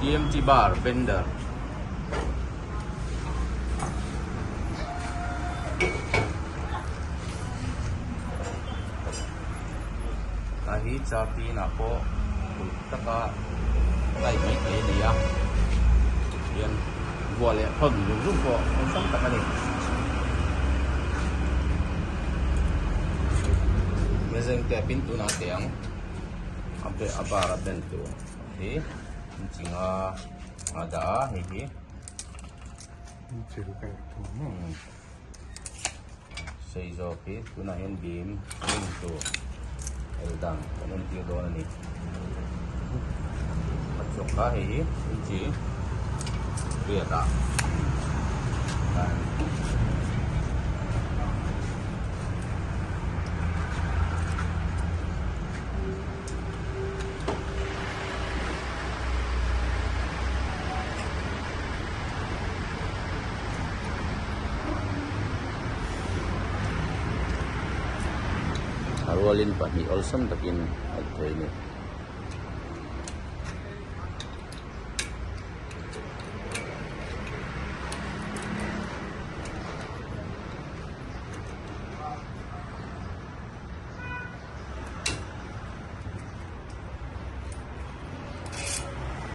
TMT bar bender. Tah hi chartin ah pawh uluk taka type mai thei a ni a hian vuah leh thawn zung zung pawh awlsam tak a ni. Measuring tape in tunah teh ang a a bar a bend tur hi inchi nga a dah a hei hi. Sei zawk hi tunah hian bim ring tur el dan kan entir dawn a ni. A chawk kha hei hi inchi riat ah. A rualin pahnih awlsam takin a ti thei a ni.